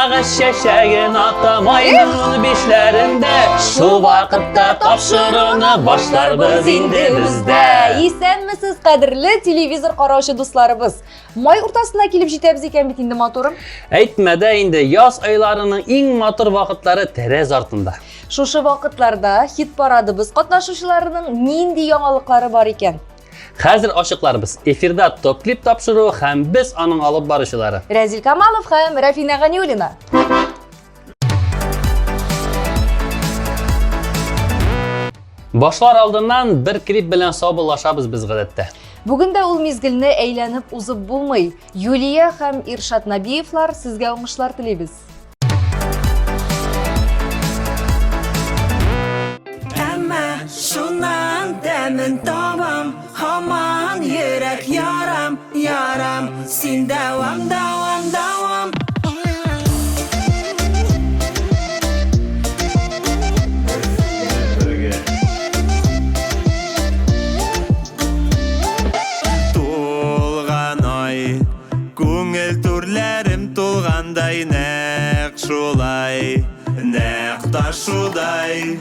Сандугач чәчәген ата майның 15-ләрендә. Шул вакытта тапшыруны башларбыз инде без дә. Исәнмесез, кадерле телевизор караучы дусларыбыз. Май уртасына килеп җитәбез икән бит инде, матурым. Әйтмә дә инде, яз айларының иң матур вакытлары тәрәз артында. Шушы вакытларда хит-парадыбыз катнашучыларының нинди яңалыклары бар икән? Хәзер ачыкларбыз. Эфирда топ-клип тапшыруы һәм без аның алып баручылары. Рәзил Камалов һәм Рәфинә Ганиуллина. Башлар алдыннан бер клип белән саубуллашабыз без гадәттә. Бүген дә ул мизгелне әйләнеп узып булмый. Юлия һәм Иршат Набиевлар, сезгә уңышлар телибез. Әмма шуннан тәмен табам, һаман йөрәк ярам, ярам, син дәвам, дәвам, дәвам. Тулган ай, Күңел түрләрем тулгандай нәкъ шулай, нәкъ ташудай.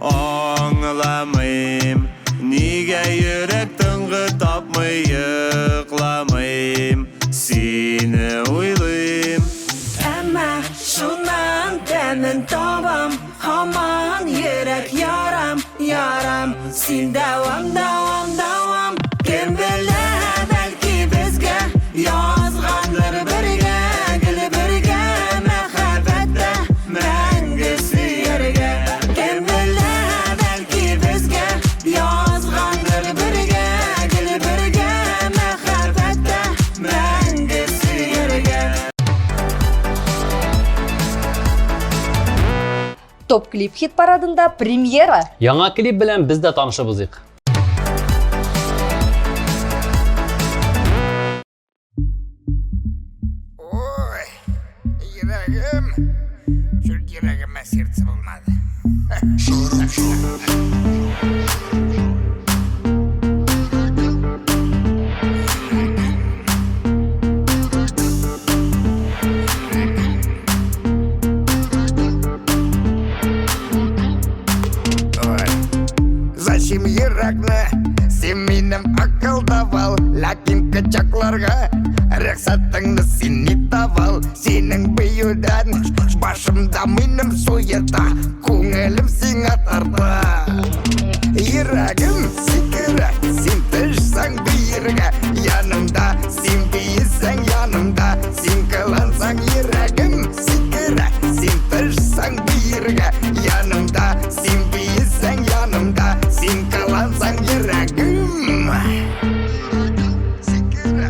Аңламыйм, нигә йөрәк тынгы тапмый, йокламыйм, сине уйлыйм. Әмма шуннан тәмен табам, һаман йөрәк ярам, ярам. Син дәвам, дәвам, дәвам. Кем белә, бәлки безгә язгандыр бергә, гел бергә мәхәббәттә мәңге сөяргә. Кем белә, бәлки безгә язгандыр бергә, гел бергә мәхәббәттә мәңге сөяргә. Топ клип хит парадында премьера. Яңа клип белән без дә танышып узыйк. Ой, йөрәгем, шул йөрәгемә сердце булмады. Зачем йөрәкне син минем акылдавал, ләкин кочакларга рөхсәтеңне син не давал. Синең бөюдән башымда минем суета, күңелем сиңа тарта. Йөрәгем сикерә, син төшсәң биергә, янымда син биесәң янымда, син кылансаң йөрәгем сикерә, син төшсәң биергә, янымда син биесәң янымда, син кылансаң йөрәгем сикерә.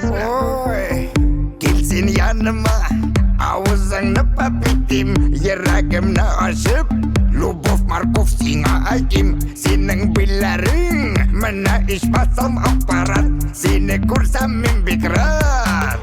Ой, кил син яныма, авызыңны папитим, йөрәгемне ачып, любовь морковь сиңа әйтим, синең билләрең, менә ичмасам аппарат, сине күрсәм мин бик рад.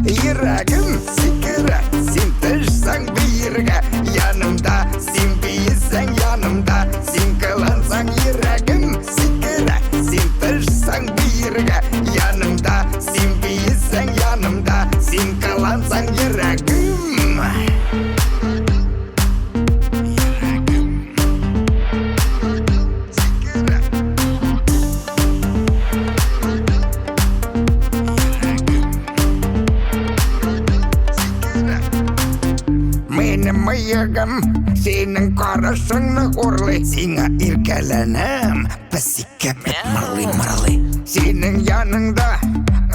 Йөрәгем сикерә, син төшсәң биергә, янымда, син биесәң янымда, син кылансаң йөрәгем сикерә, син төшсәң биергә, янымда, син биесәң янымда, син кылансаң йөрәгем. Йөрәгем сикерә. Йөрәгем сикерә. Минем мыегым синең карашыңны урлый, сиңа иркәләнәм, песи кебек мырлый-мырлый. Синең яныңда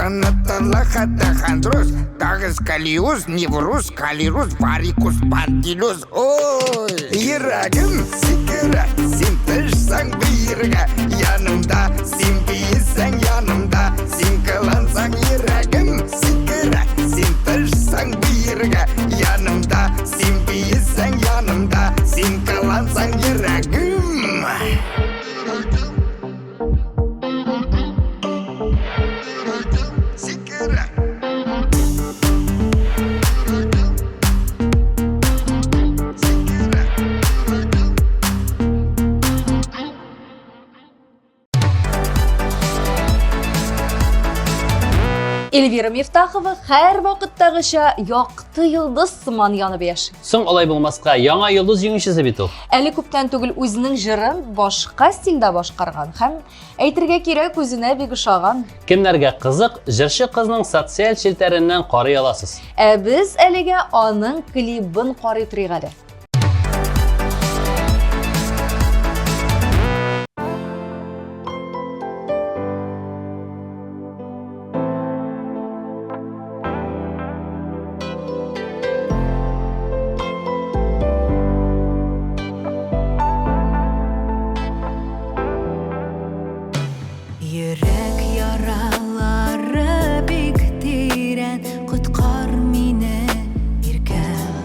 онытыла хәтта хандроз, тагы сколиоз, невроз, калироз, варикоз, спондилез. Ой, йөрәгем сикерә, син төшсәң биергә, янымда, син биесәң янымда, син кылансаң йөрәгем сикерә, син төшсәң биергә, янымда, син биесәң янымда, син кылансаң йөрәгем. Сикерә. Сикерә. Эльвира Мифтахова һәрвакыттагыча якты йолдыз сыман янып яши. Соң алай булмаска, яңа йолдыз җиңүчесе бит ул. Әле күптән түгел үзенең җырын башка стильдә башкарган һәм, әйтергә кирәк, үзенә бик ошаган. Кемнәргә кызык, җырчы кызның социаль челтәреннән карый аласыз. Ә без әлегә аның клибын карый торыйк әле. Йөрәк яралары бик тирән, коткар мине, иркәм.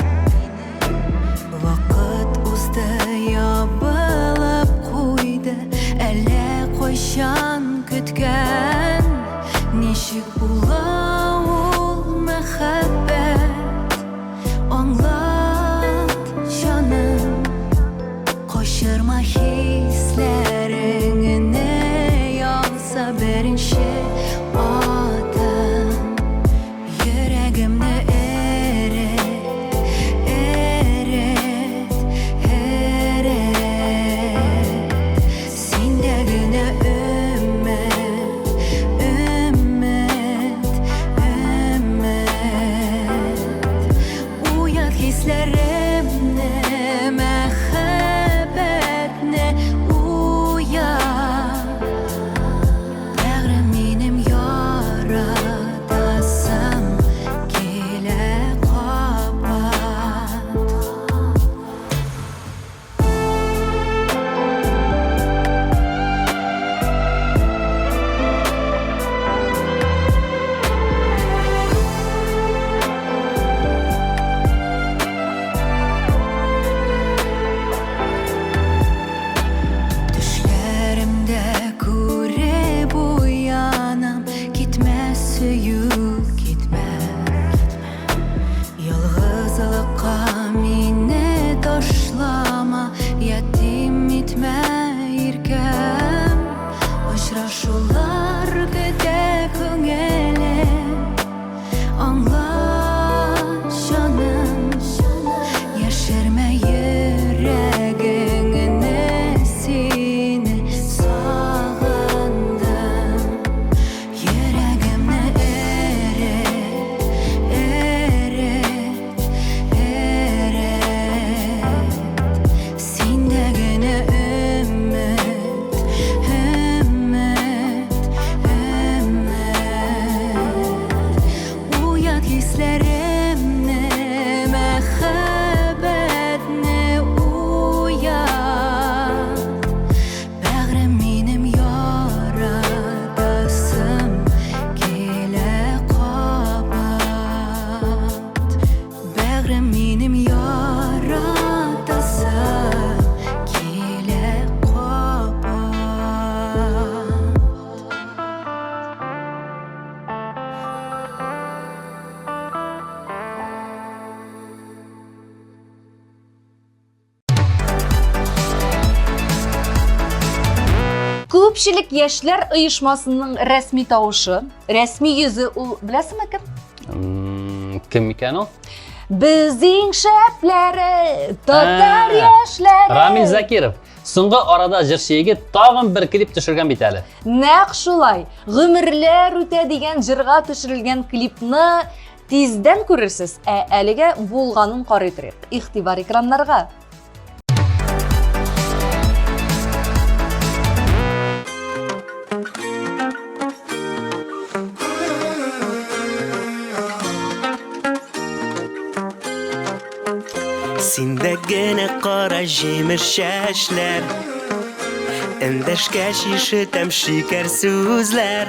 Вакыт узды, ябылып куйды, әллә кайчан көткән. Ничек була ул мәхәббәт? Аңлат, җаным. Качырма хисләреңне, ялса беренче адым. Йөрәгемне эрет, эрет, эрет. Синдә генә өмет, өмет, өмет. Уят хисләремне, мәхәббәтне уят. Бәгърем минем яратасым килә кабат. Төшләремдә күреп уянам, китмә сөю, китмә. Ялгызлыкка мине ташлама, ятим итмә, иркәм. Очрашулар көтә күңелем. Аңла, җаным, яшермә йөрәгеңне, сине сагындым. Йөрәгемне эрет, эрет, эрет. Синдә генә өмет, өмет, өмет. Уят хисләремне, мәхәббәтне уят. Бәгърем минем яратасым килә кабат. Бәгърем минем яратасым килә кабат. Күпчелек яшьләр оешмасының рәсми тавышы, рәсми йөзе ул беләсеңме кем? Кем икән ул? Без иң шәпләре, татар яшьләре. Рамил Закиров. Соңгы арада җырчы егет тагын бер клип төшергән бит әле. Нәкъ шулай. Гомерләр үтә дигән җырга төшерелгән клипны Тиздән күрерсез, ә әлегә булганын карый торыйк. Игътибар экраннарга! Синдә генә кара җимеш чәчләр Эндәшкәч ишетәм шикәр сүзләр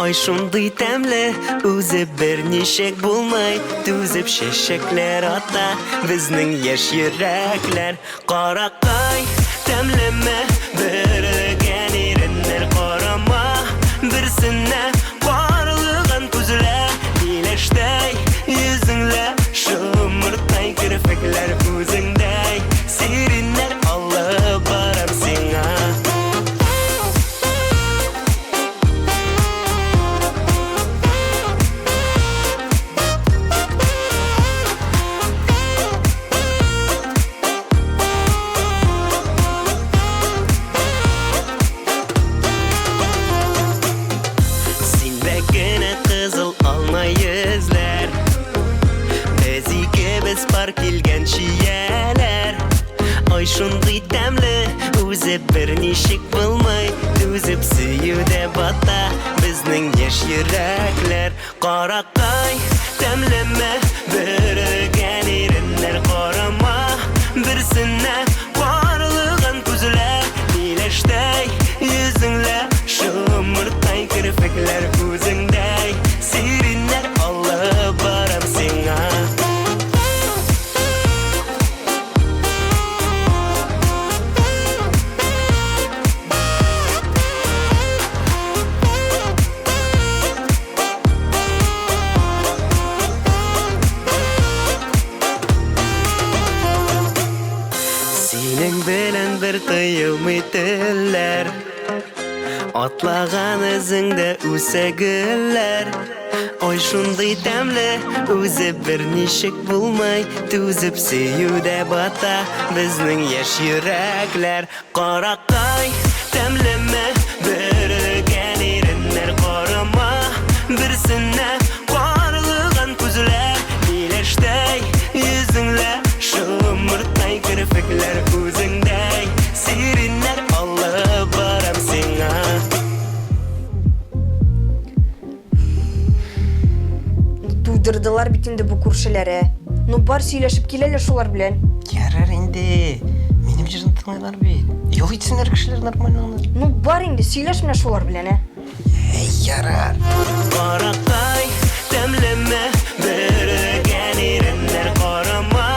Ай шундый тәмле, үзе берничек булмый, түзеп чәчәкләр ата безнең яшь йөрәкләр. Каракай, тәмлеме, бөрлегән иреннәр карама, берсенә карлыган күзләр, миләштәй йөзеңлә, шомырттай керфекләр үзеңдәй, сиреннәр алып барам сиңа. Без пар килгән чияләр. Ай шундый тәмле, үзе берничек булмый, түзеп сөюдә бата безнең яшь йөрәкләр. Каракай, тәмлеме, бөрегән иреннәр, карама берсенә карлыган күзләр, миләштәй йөзеңлә, шомыртай керфекләр үзеңдәй, сиреннәр алып барам сиңа. Синең белән бер тыелмый телләр, Атлаган эзеңдә үсә гөлләр. Ай шундый тәмле, үзе берничек булмый, түзеп сөюдә бата безнең яшь йөрәкләр. Каракай, тәмлеме, бөрегән иреннәр, карама берсенә карлыган күзләр, миләштәй йөзеңлә, шомыртай керфекләр үзеңдәй, сиреннәр алып барам сиңа. Туйдырдылар бит инде бу күршеләр, ә. Ну бар сөйләшеп кил әле шулар белән. Ярар инде. Минем җырны тыңлыйлар бит. Юл итсеннәр кешеләр нормально гына. Ну бар инде, сөйләш менә шулар белән, ә. Әй, ярар. Каракай, тәмлеме, бөрегән иреннәр, карама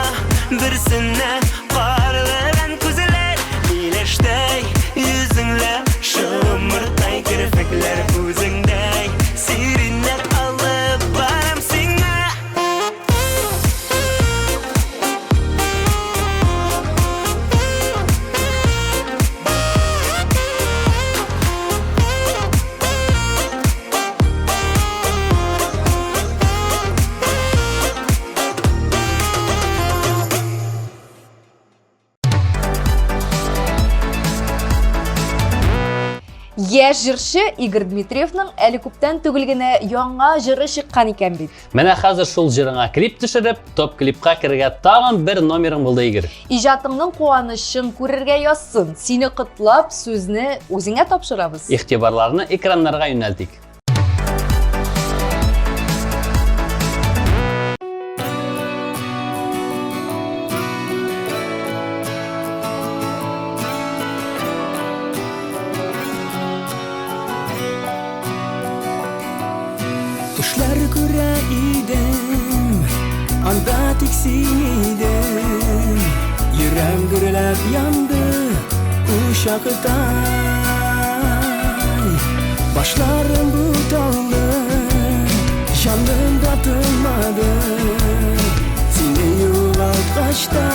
берсенә карлыган күзләр, миләштәй йөзеңлә, шомыртай керфекләр үзеңдәй, сиреннәр алып барам сиңа. Яшь җырчы Игорь Дмитриевның әле күптән түгел генә яңа җыры чыккан икән бит. Менә хәзер шул җырыңа клип төшереп, топ-клипка керергә тагын бер номерың булды, Игорь. Иҗатыңның куанычын күрергә язсын. Сине котлап, сүзне үзеңә тапшырабыз. Игътибарларны экраннарга юнәлтик. Төшләр күрә идем, анда тик син идең. Йөрәм гөрләп янды учактай. Башларым буталды, җаным да тынмады. Сине югалткач та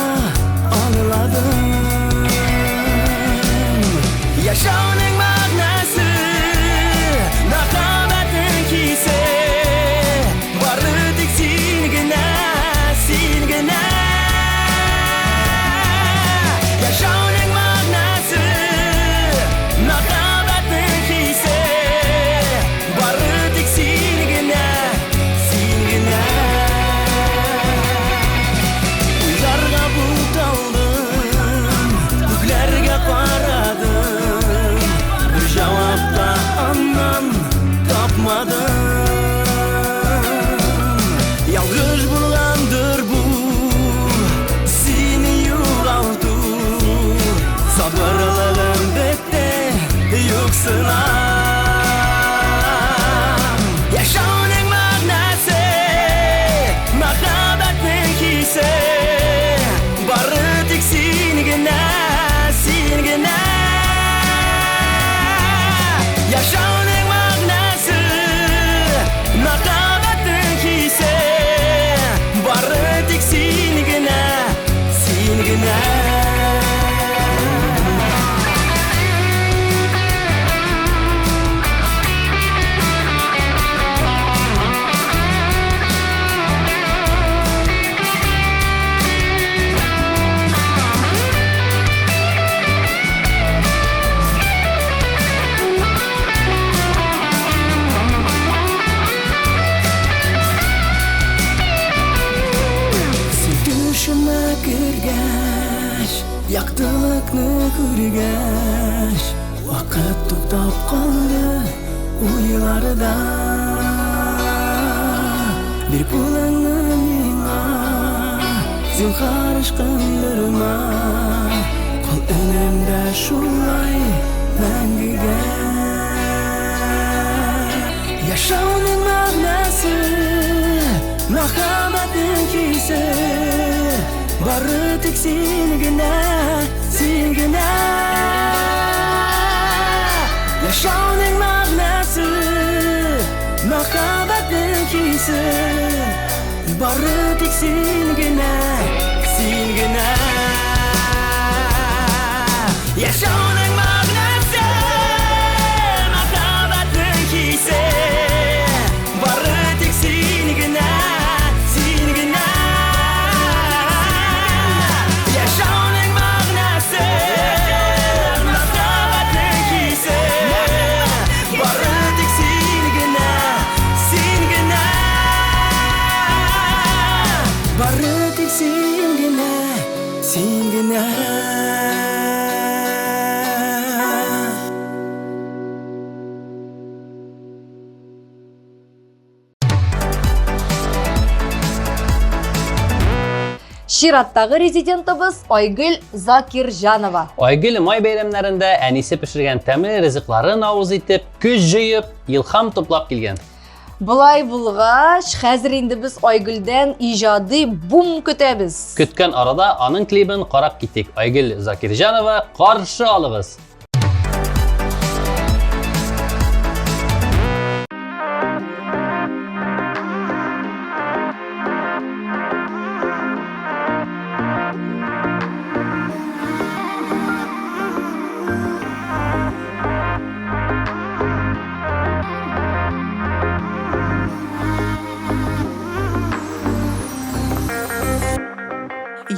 аңладым. Яшәүнең мәгънәсе, мәхәббәтең хисе, бары тик син генә, син генә. Яшәүнең мәгънәсе, мәхәббәтең хисе, бары тик син генә, син генә. Уйларга буталдым, күкләргә карадым, бер җавап та аннан тапмадым. Ялгыш булгандыр бу, сине югалту. Сабырлыгым бетте, юксынам. Яшәүнең мәгънәсе, мәхәббәтнең хисе, бары тик син генә, син генә. Яшәүнең мәгънәсе, Күкне күргәч, вакыт туктап калды уйларда. Бир кулыңны миңа, зинһар ычкындырма. Кал өнемдә шулай мәңгегә. Яшәүнең мәгънәсе, мәхәббәтнең хисе, бары тик син генә, син генә. Яшәүнең мәгънәсе, мәхәббәтнең хисе, бары тик син генә, син генә. Яшәүнең мәгънәсе, мәхәббәтнең хисе, бары тик син генә, син генә. Яшәүнең мәгънәсе, мәхәббәтнең хисе, бары тик син генә, син генә. Бары тик син генә, син генә. Чираттагы резидентыбыз Айгөл Закирҗанова. Айгөл май бәйрәмнәрендә әнисе пешергән тәмле ризыкларын авыз итеп, көч җыеп, илһам туплап килгән. Болай булгач, хәзер инде без Айгөлдән иҗади бум көтәбез. Көткән арада аның клибын карап китик. Айгөл Закирҗанова, каршы алыгыз.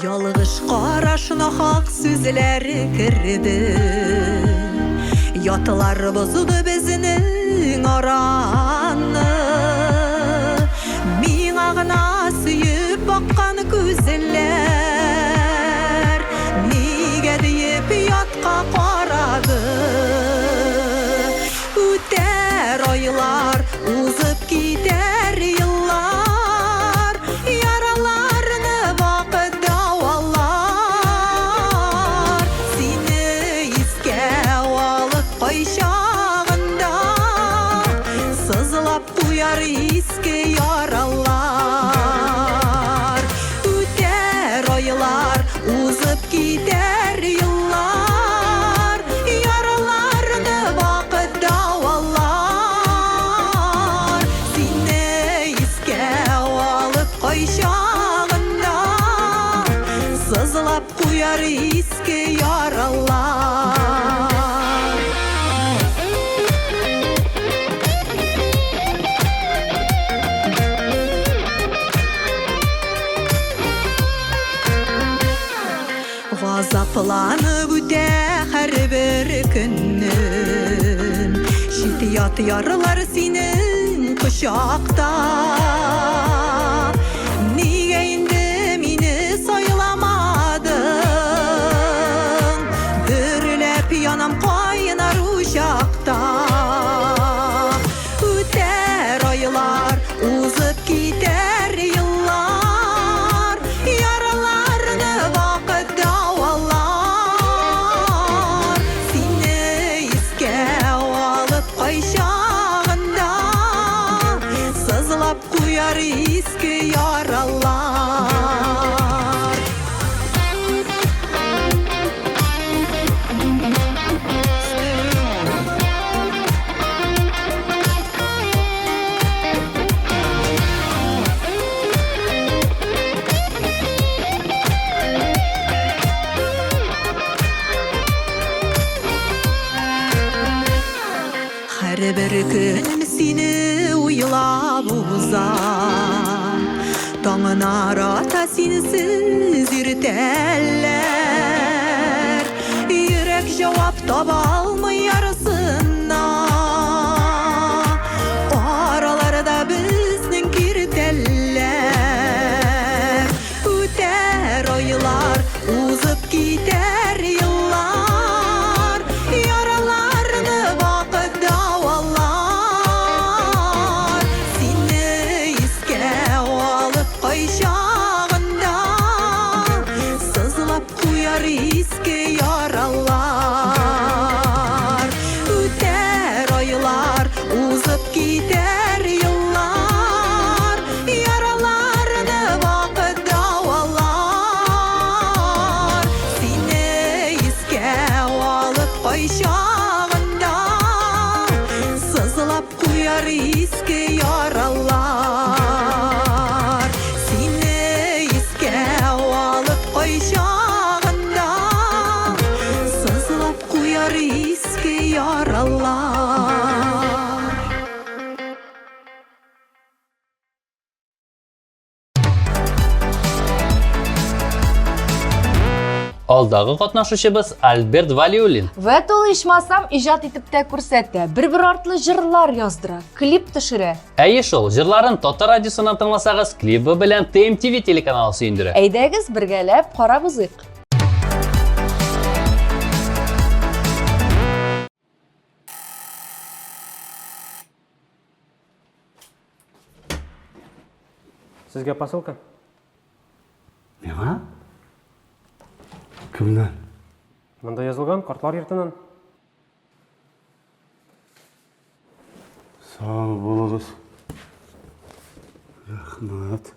Ялгыш карашына хак сүзләре керде. Ятлар бозды безнең араны. Миңа гына сөеп баккан күзләр нигә диеп ятка карады. Үтәр айлар, узып китәр еллар, яраларны вакыт дәвалар. Сине искә алып кайчагында сызлап куяр иске яралар. Үтәр айлар, узып китәр еллар, яраларны вакыт дәвалар. Сине искә алып кайчагында сызлап куяр иске яралар. Газапланып үтә һәрбер көнем, Чит-ят ярлар синең кочакта. Нигә инде мине сайламадың? Дөрләп янам кайнар учакта. Үтәр айлар, узып китәр еллар, яраларны вакыт дәвалар. Сине искә алып кайчагында сызлап куяр иске яралар. Һәрбер көнем сине уйлап уза. Таңнар ата синсез иртәләр. Йөрәк җавап таба алмый ярсына. Араларда безнең киртәләр. Үтәр айлар, узып китәр еллар. иске яралар. Сине искә алып кайчагында сызлап куяр иске яралар. Алдагы катнашучыбыз Альберт Валиуллин. Вәт ул ичмасам иҗат итеп тә күрсәтә, бер-бер артлы җырлар яздыра, клип төшерә. Әйе шул, җырларын Татар радиосыннан тыңласагыз, клибы белән ТМТВ телеканалы сөендерә. Әйдәгез, бергәләп карап узыйк. Сезгә посылка? Миңа? Кемнән? Монда язылган, картлар йортыннан. Сау булыгыз. Рәхмәт.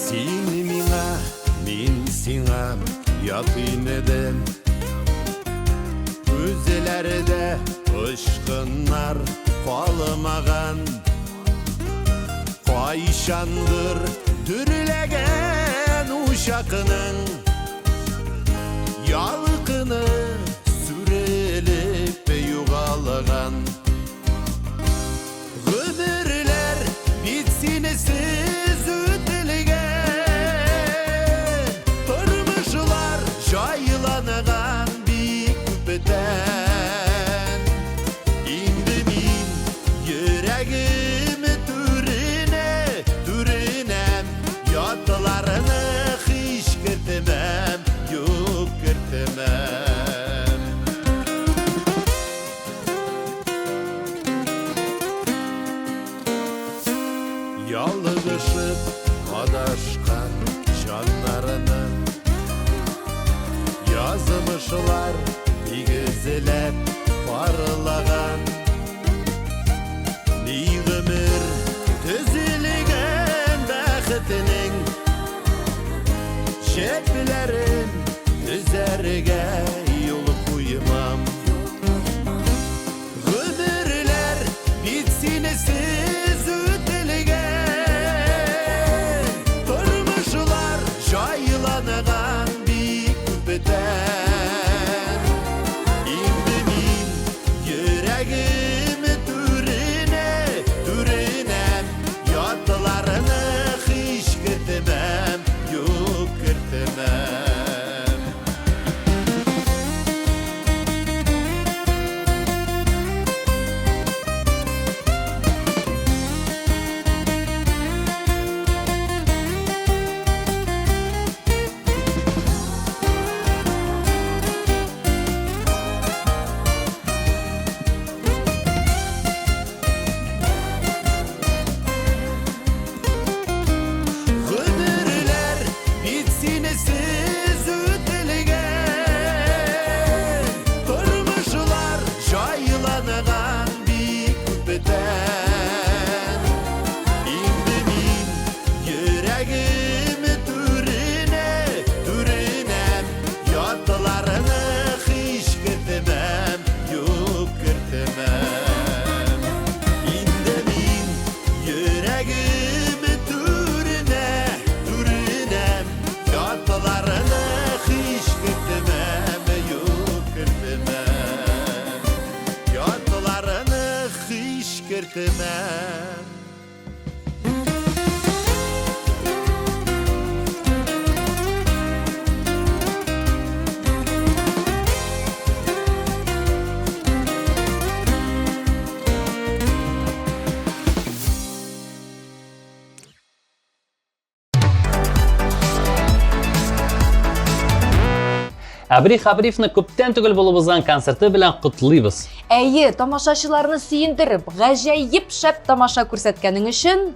Син миңа, мин сиңа ят инедем. Күзләрдә очкыннар калмаган. Кайчандыр дөрләгән учакның ялкыны сүрелеп югалган. Гомерләр бит синесез үтелгән, тормышлар җайланган бик күптән. Инде мин йөрәгем түренә, түренәм, ятларны һич кертмәм, юк кертмәм. Ялгышып адашкан җаннарны Язмышлар тигезләп парлаган. Ни гомер төзелгән бәхетенең Җепләрен өзәргә юл куймам. Гомерләр бит синесез үтелгән, тормышлар җайланган бик күптән. Инде мин йөрәгем түренә, түренә, ятларны һич кертмәм, юк кертмәм. Гомерләр бит синесез үтелгән, тормышлар җайланган бик күптән. Инде мин йөрәгем түренә, түренә, ятларны һич кертмәм, юк кертмәм. Инде мин йөрәгем түренә, түренә, ятларны һич кертмәм, юк кертмәм. Ятларны һич кертмәм. Әбри Хабриевны күптән түгел булып узган концерты белән котлыйбыз. Әйе, тамашачыларны сөендереп, гаҗәеп шәп тамаша күрсәткәнең өчен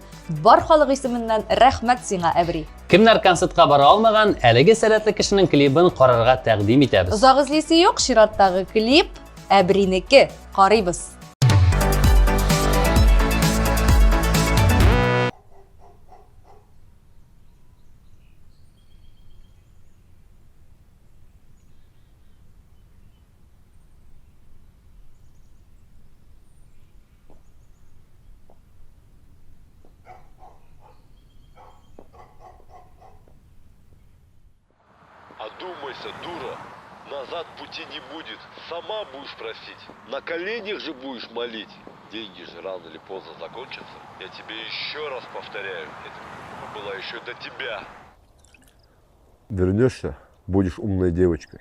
бар халык исеменнән рәхмәт сиңа, Әбри. Кемнәр концертка бара алмаган, әлеге сәләтле кешенең клибын карарга тәкъдим итәбез. Озак эзлисе юк, чираттагы клип Әбринеке. Карыйбыз. Одумайся, дура. Назад пути не будет. Сама будешь просить. На коленях же будешь молить. Деньги же рано или поздно закончатся. Я тебе еще раз повторяю, это была еще до тебя. Вернешься, будешь умной девочкой.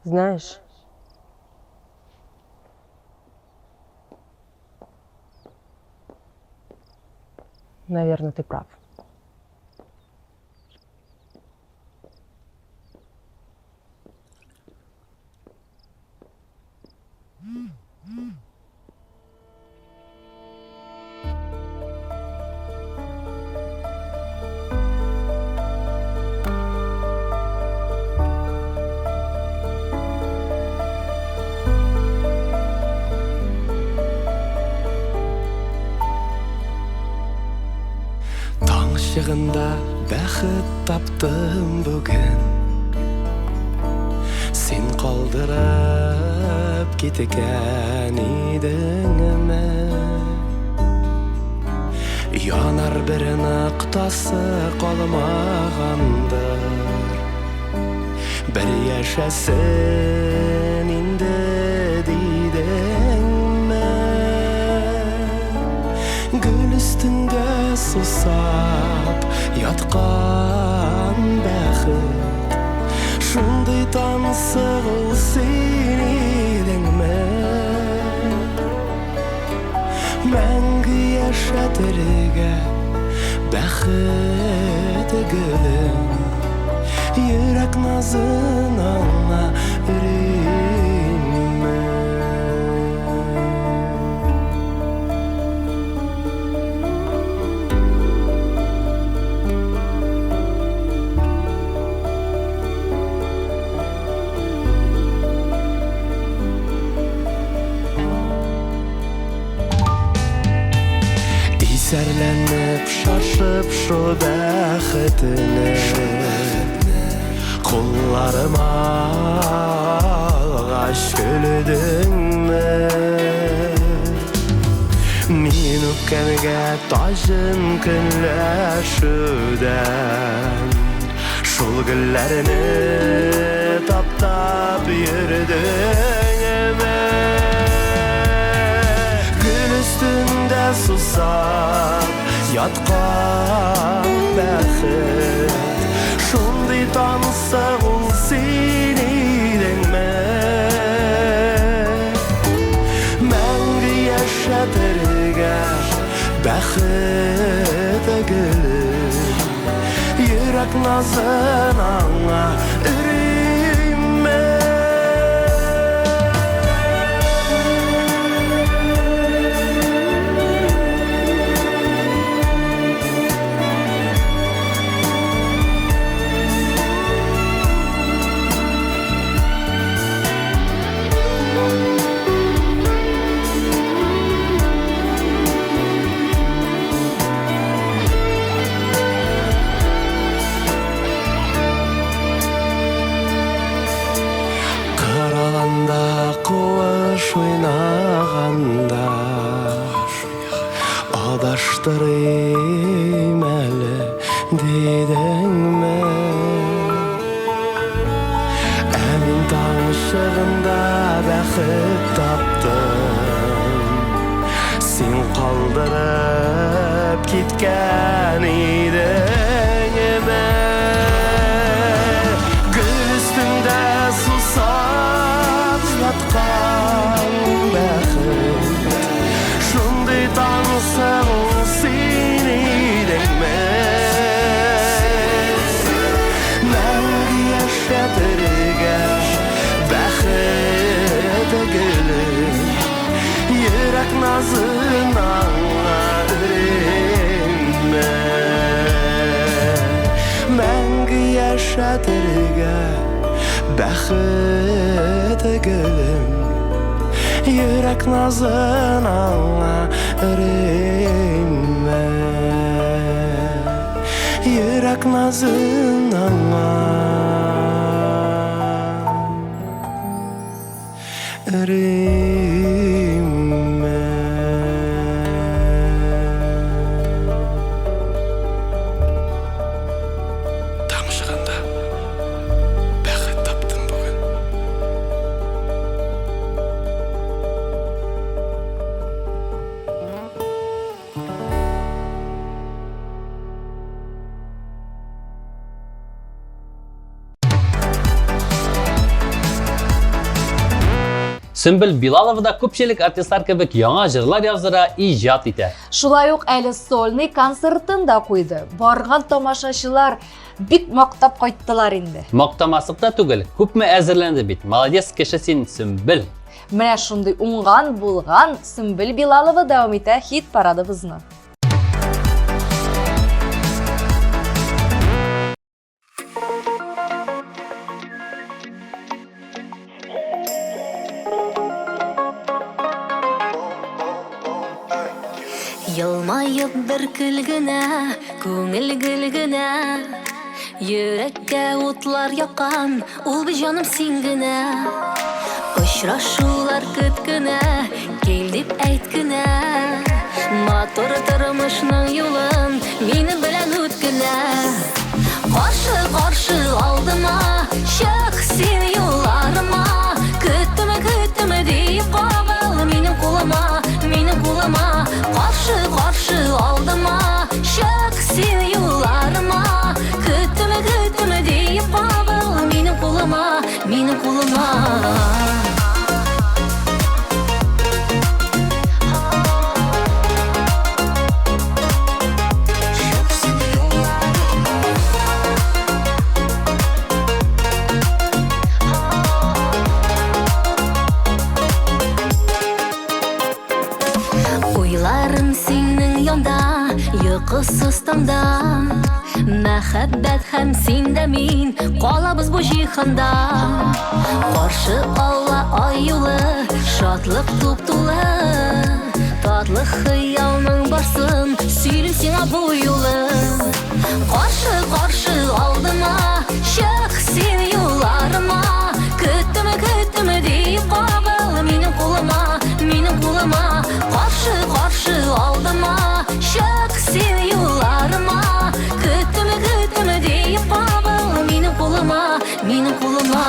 Знаешь, наверное, ты прав. Таң чыгында бәхет таптым бүген. Син калдырып киткән идеңме? Янар бер ноктасы калмагандыр. Бер яшәсен инде дидеңме? Гөл өстендә сусап яткан бәхет Шундый тансык ул син идеңме? Мәңге яшәтергә бәхет гөлен Йөрәк назын аңа өримме? Исәрләнеп, шашып шул бәхетне Кулларыма алгач көлдеңме? Мин үпкәнгә таҗым көнләшүдән Шул гөлләрне таптап йөрдеңме? Гөл өстендә сусап яткан бәхет Шундый тансык ул син идеңме? Мәңге яшәтергә бәхет гөлен Йөрәк назын аңа өримме? Караланда куыш уйнаганда Адаштырыйм әле дидеңме? Ә мин таң чыгында бәхет таптым Син калдырып киткән идеңме? Гөл өстендә сусап яткан бәхет Шундый тансык ул син идеңме? Мәңге яшәтергә хәтергә Бәхет гөлем Йөрәк назын аңа өрим Йөрәк назын аңа Өрим Таң чыгында бәхет таптым бүген. Сөмбел Билалова да күпчелек артистлар кебек яңа җырлар яздыра, иҗат итә. Шулай ук әле сольный концертын да куйды. Барган тамашачылар бик мактап кайттылар инде. Мактамаслык та түгел, күпме әзерләнде бит. Молодец кеше син, Сөмбел. Менә шундый уңган, булган Сөмбел Билалова дәвам итә хит парадыбызны. Елмаеп бер көл генә, күңел гөл генә. Йөрәккә утлар яккан, ул бит җаным син генә. Очрашулар көт кенә, кил дип әйт кенә. Матур тормышның юлын минем белән үт кенә. Каршы, каршы алдыма, чык син юлларыма. Көттем, көттем диеп кагыл минем кулыма, минем кулыма. Каршы, каршы алдыма, чык син юлларыма. Көттем, көттем диеп кагыл минем кулыма, минем кулыма. Уйларым синең янда, йокысыз таңда. Мәхәббәт һәм син дә мин калабыз бу җиһанда. Каршы ала ай юлы, шатлык туп-тулы. Татлы хыялның барсын сөйлим сиңа бу юлы. Каршы, каршы алдыма, чык син юлларыма. Көттем, көттем диеп кагыл минем кулыма, минем кулыма. Каршы, каршы алдыма, чык син юлларыма. Көттем, көттем диеп кагыл минем кулыма, минем кулыма.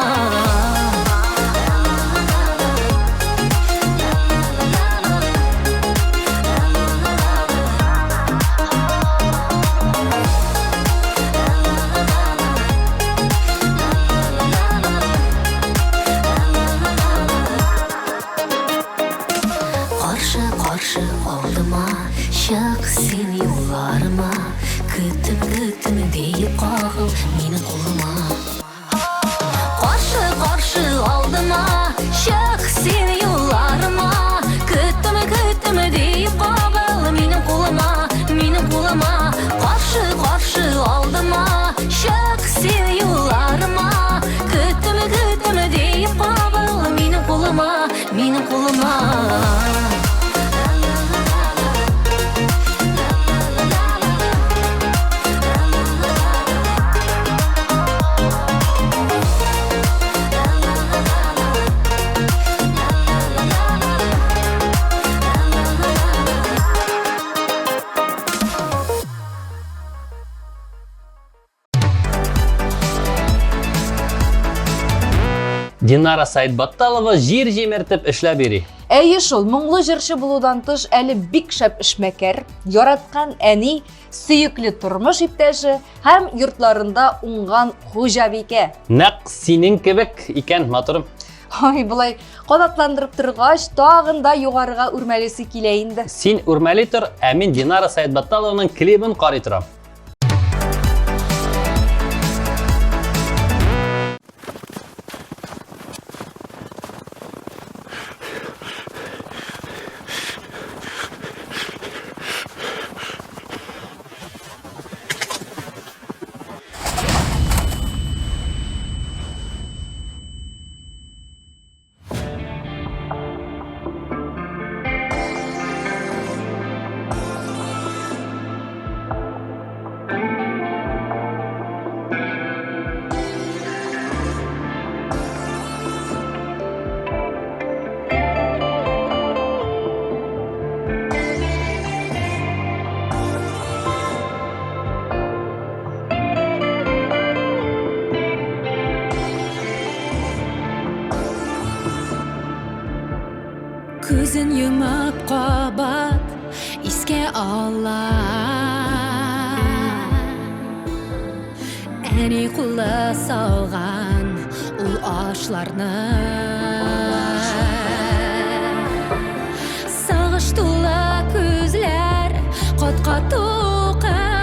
Каршы, каршы алдыма, чык син юлларыма. Көттем, көттем диеп кагыл минем кулыма. Каршы, каршы алдыма, чык син юлларыма. Көттем, көттем диеп кагыл минем кулыма, минем кулыма. Каршы, каршы алдыма, чык син юлларыма. Көттем, көттем диеп кагыл минем кулыма, минем кулыма. Динара Саидбатталова җир җимертеп эшләп йөри. Әйе шул, моңлы җырчы булудан тыш әле бик шәп эшмәкәр, яраткан әни, сөекле тормыш иптәше һәм йортларында уңган хуҗабикә. Нәкъ синең кебек икән, матурым. Ай, болай канатландырып торгач, тагын да югарыга үрмәлисе килә инде. Син үрмәли тор, ә мин Динара Саидбатталованың клибын карый торам. йомып кабат искә ала. Әни кулы салган ул ашларны. Сагыш тулы күзләр кат-кат укый.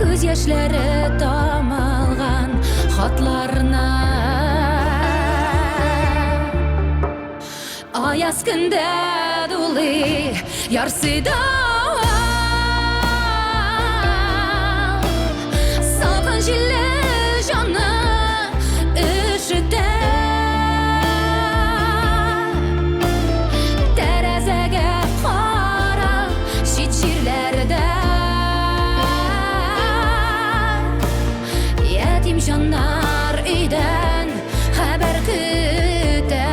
Күз яшьләре тамалган хатларны. Аяз көндә дулый, ярсый давыл. Салкын җилле җанны өшетә. Тәрәзәгә карап, чит җирләрдә Ятим җаннар өйдән хәбәр көтә.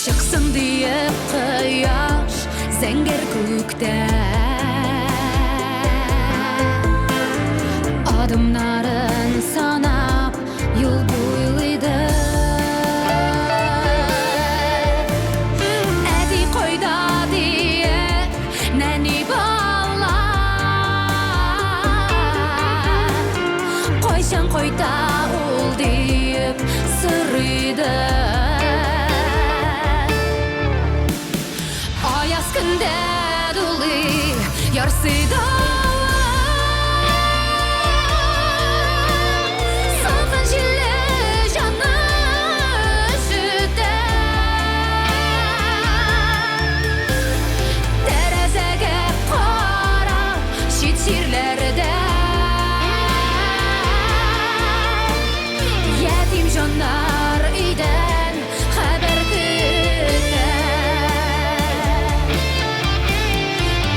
Чыксын диеп кояш зәңгәр күктә. Адымнарын санап юл буйлыйды. Әти кайда диеп нәни бала. Кайчан кайта ул диеп сорыйды. Аяз көндә дулый, ярсый давыл. Салкын җилле җанны өшетә. Тәрәзәгә карап, чит җирләрдә Ятим җаннар өйдән хәбәр көтә.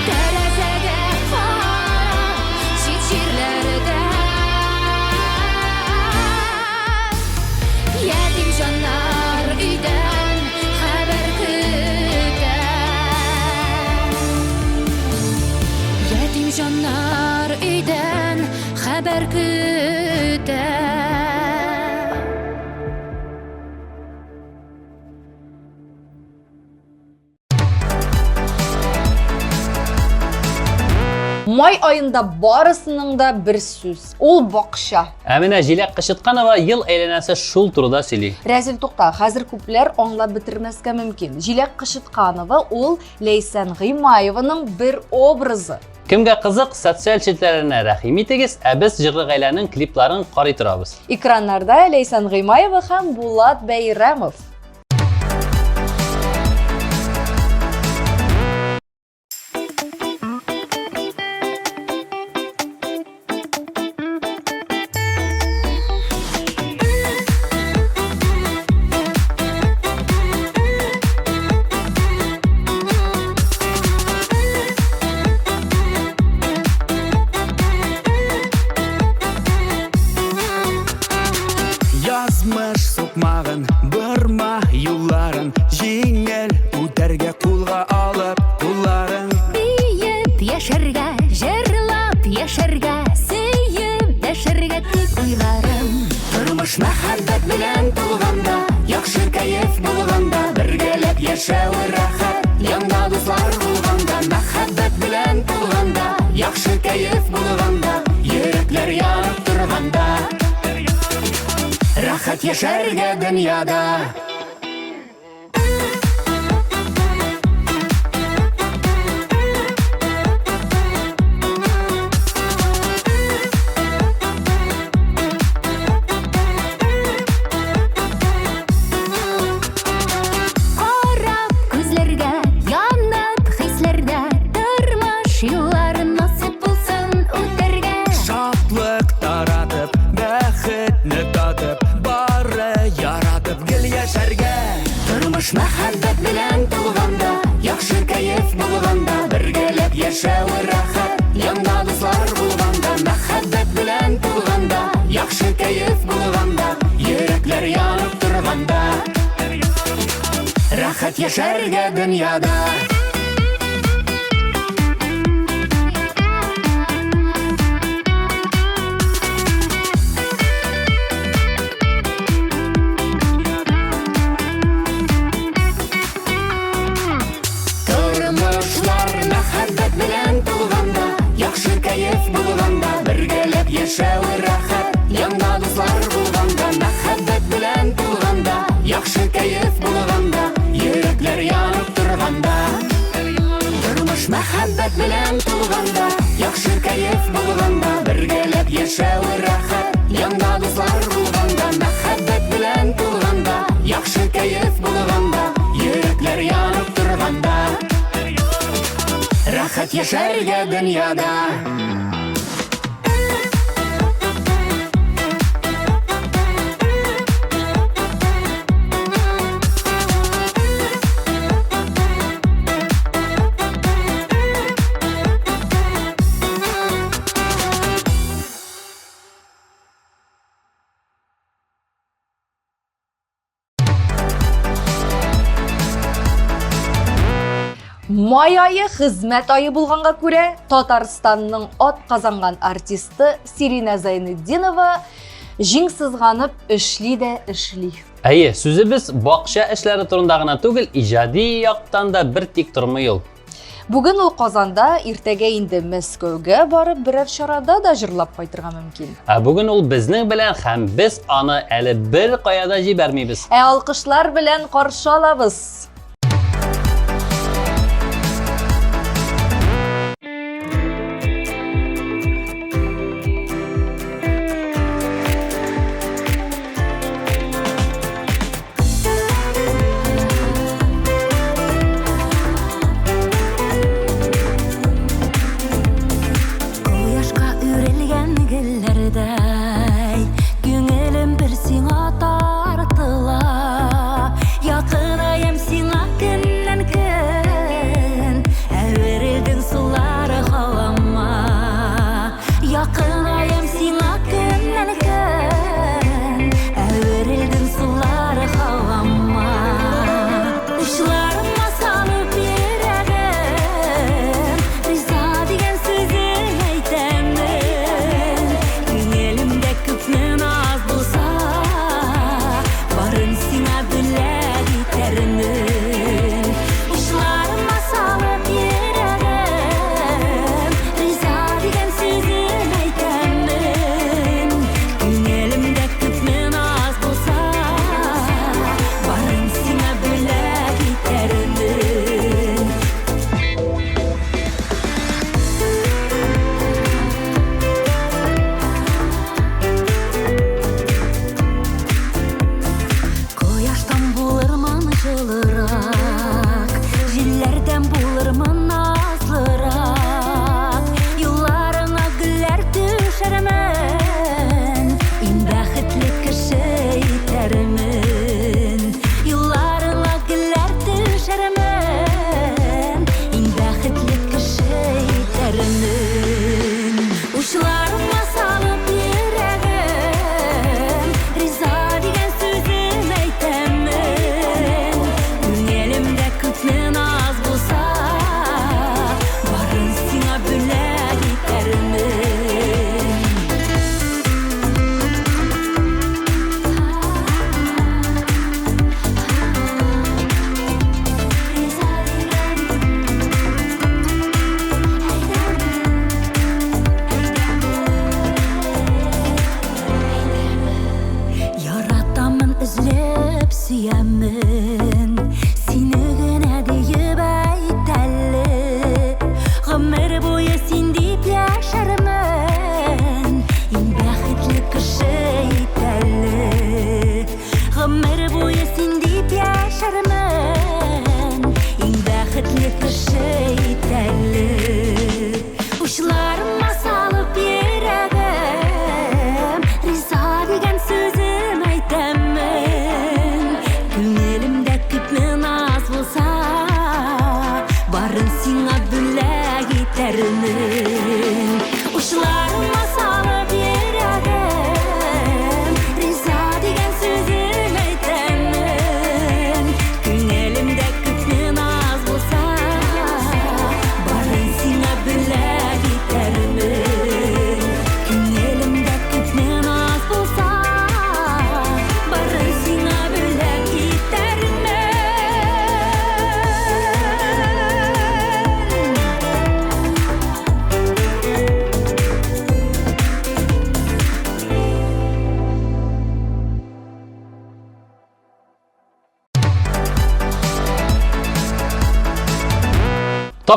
Тәрәзәгә карап, чит җирләрдә Ятим җаннар өйдән хәбәр көтә. Ятим җаннар өйдән хәбәр көтә. Май аенда барысының да бер сүз. Ул бакча. Ә менә Җиләк Кычытканова ел әйләнәсе шул турыда сөйли. Рәзил тукта, хәзер күпләр аңлап бетермәскә мөмкин. Җиләк Кычытканова ул Ләйсән Гыймаеваның бер образы. Кемгә кызык, социаль челтәрләренә рәхим итегез, ә без җырлы гаиләнең клипларын карый торабыз. Экраннарда Ләйсән Гыймаева һәм Булат Бәйрәмов. Язмыш сукмагын, борма юлларын, җиңел үтәргә кулга алып кулларын. Биеп яшәргә, җырлап яшәргә, сөеп дәшәргә тик уйларым. Тормыш мәхәббәт белән тулганда, яхшы кәеф булганда, бергәләп яшәү рәхәт, янда дуслар булганда, мәхәббәт белән тулганда, яхшы кәеф булганда, йөрәкләр янып торганда, рәхәт яшәргә дөньяда. Карап күзләргә, янып хисләрдә, тормыш юлларын насыйп булсын үтәргә. Шатлык таратып, бәхетне татып, бары яратып гел яшәргә. Тормыш мәхәббәт белән тулганда, яхшы кәеф булганда, бергәләп яшәү рәхәт, янда дуслар булганда, мәхәббәт белән тулганда, яхшы кәеф булганда, йөрәкләр янып торганда, рәхәт яшәргә дөньяда. кәеф булганда, бергәләп яшәү рәхәт, янда дуслар булганда, мәхәббәт белән тулганда, яхшы кәеф булганда, йөрәкләр янып торганда. Тормыш мәхәббәт белән тулганда, яхшы кәеф булганда, бергәләп яшәү рәхәт, янда дуслар булганда, мәхәббәт белән тулганда, яхшы кәеф булганда, йөрәкләр янып торганда. Рәхәт яшәргә дөньяда. Май ае хезмәт ае булганга күрә, Татарстанның ат казанган артисты Сирина Зайнетдинова җиң сызганып эшли дә эшли. Әйе, сүзебез бакча эшләре турында гына түгел, иҗади яктан да бер тик тормый ул. Бүген ул Казанда, иртәгә инде Мәскәүгә барып берәр чарада да җырлап кайтырга мөмкин. Ә бүген ул безнең белән һәм без аны әле бер кая да җибәрмибез. Ә алкышлар белән каршы алабыз. Кояшка үрелгән гөлләрдәй Күңелем бер сиңа тартыла Якынаем сиңа.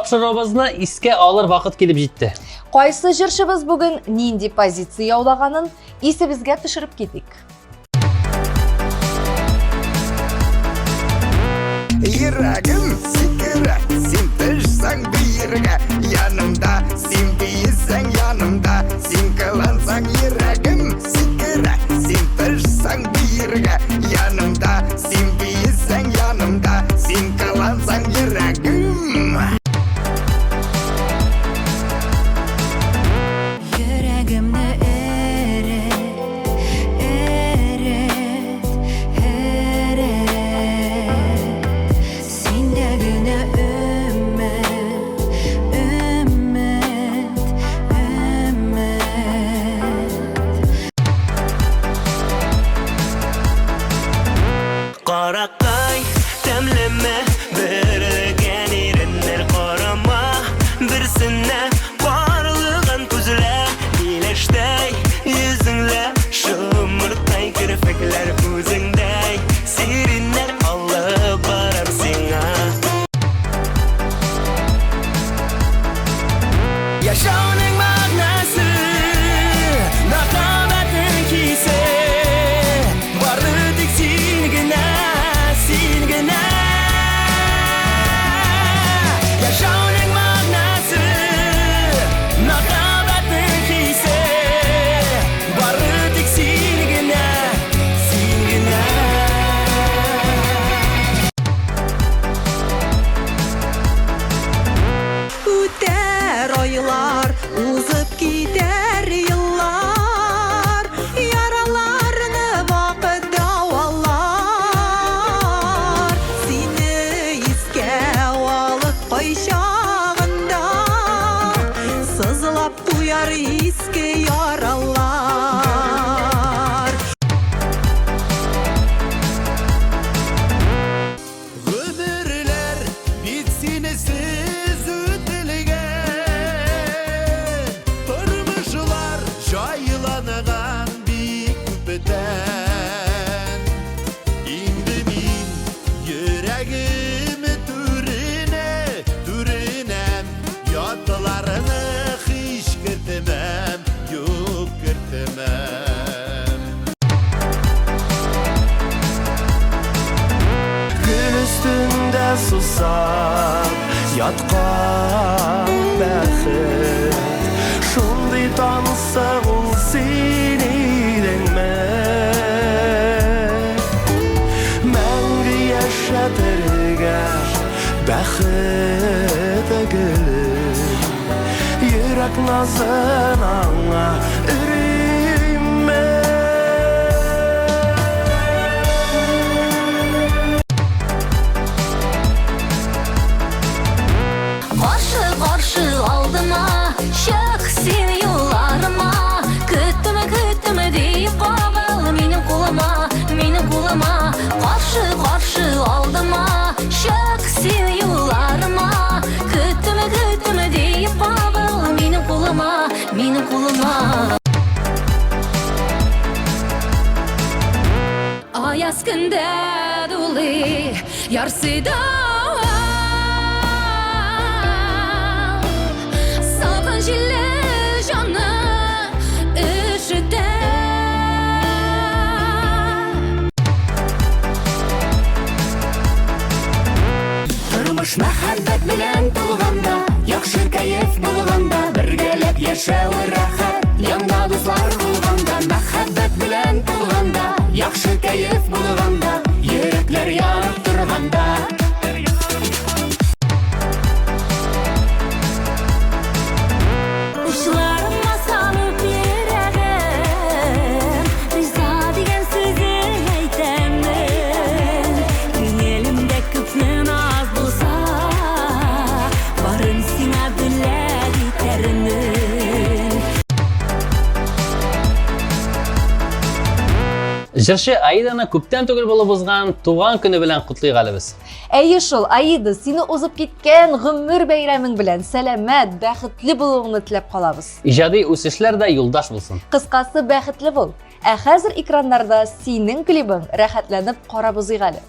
Тапшыруыбызны искә алыр вакыт килеп җитте. Кайсы җырчыбыз бүген нинди позиция яулаганын исебезгә төшереп китик. Йөрәгем сикерә, син төшсәң биергә, янымда, син биесәң янымда, син кылансаң йөрәгем сикерә, син төшсәң биергә, янымда, син биесәң янымда, син кылансаң йөрәгем. Йөрәгемне эрет, эрет, эрет. Синдә генә өмет, өмет, өмет. Каракай, тәмлеме бөрелгән иреннәр карама берсенә карлыган күзләр миләштәй йөзеңлә шомырттай керфекләр үзеңдәй сиреннәр алып барам сиңа. Яшәүнең мәгънәсе мәхәббәтнең хисе бары тик син генә, син генә. Яшәүнең мәгънәсе мәхәббәтнең хисе бары тик син генә, син генә. Үтәр айлар, узып китәр еллар, Яраларны вакыт дәвалар. Сине искә алып кайчагында, Сызлап куяр иске яралар. Гомерләр бит синесез үтелгән, Тормышлар җайланган бик күптән. Инде мин йөрәгем түренә, түренә Ятларны һич кертмәм, юк кертмәм. Гөл өстендә сусап яткан бәхет Шундый тансык ул син идеңме Мәңге яшәтергә бәхет гөле Йөрәк назын аңа өриме Каршы, каршы алдыма, чык син юлларыма. Көттем, көттем диеп кагыл минем кулыма, минем кулыма. Каршы, каршы алдыма, чык син юлларыма. Көттем, көттем диеп кагыл минем кулыма, минем кулыма. Аяз көндә дулый, ярсый давыл. Салкын җилле җанны өшетә. Тормыш мәхәббәт белән тулганда, яхшы кәеф булганда, бергәләп яшәү рәхәт, янда дуслар булганда, мәхәббәт белән тулганда, яхшы кәеф булганда, йөрәкләр янып торганда. Учларыма салып йөрәгем, Риза дигән сүзен әйтәмен. Күңелемдә күпме наз булса, барын сиңа бүләк итәрмен. Җырчы Аиданы күптән түгел булып узган туган көне белән котлыйк әле без. Әйе шул, Аида, сине узып киткән гомер бәйрәмең белән сәламәт, бәхетле булуыңны теләп калабыз. Иҗади үсешләр дә юлдаш булсын. Кыскасы, бәхетле бул. Ә хәзер экраннарда синең клибың, рәхәтләнеп карап узыйк әле.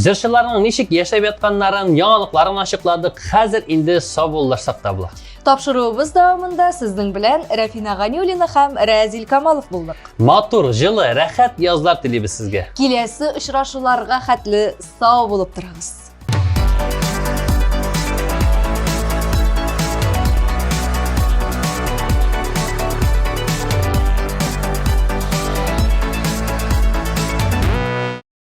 Җырчыларның ничек яшәп ятканнарын, яңалыкларын ачыкладык. Хәзер инде саубуллашсак та була. Тапшыруыбыз дәвамында сезнең белән Рәфинә Ганиуллина һәм Рәзил Камалов булдык. Матур, җылы, рәхәт язлар телибез сезгә. Киләсе очрашуларга хәтле сау булып торыгыз.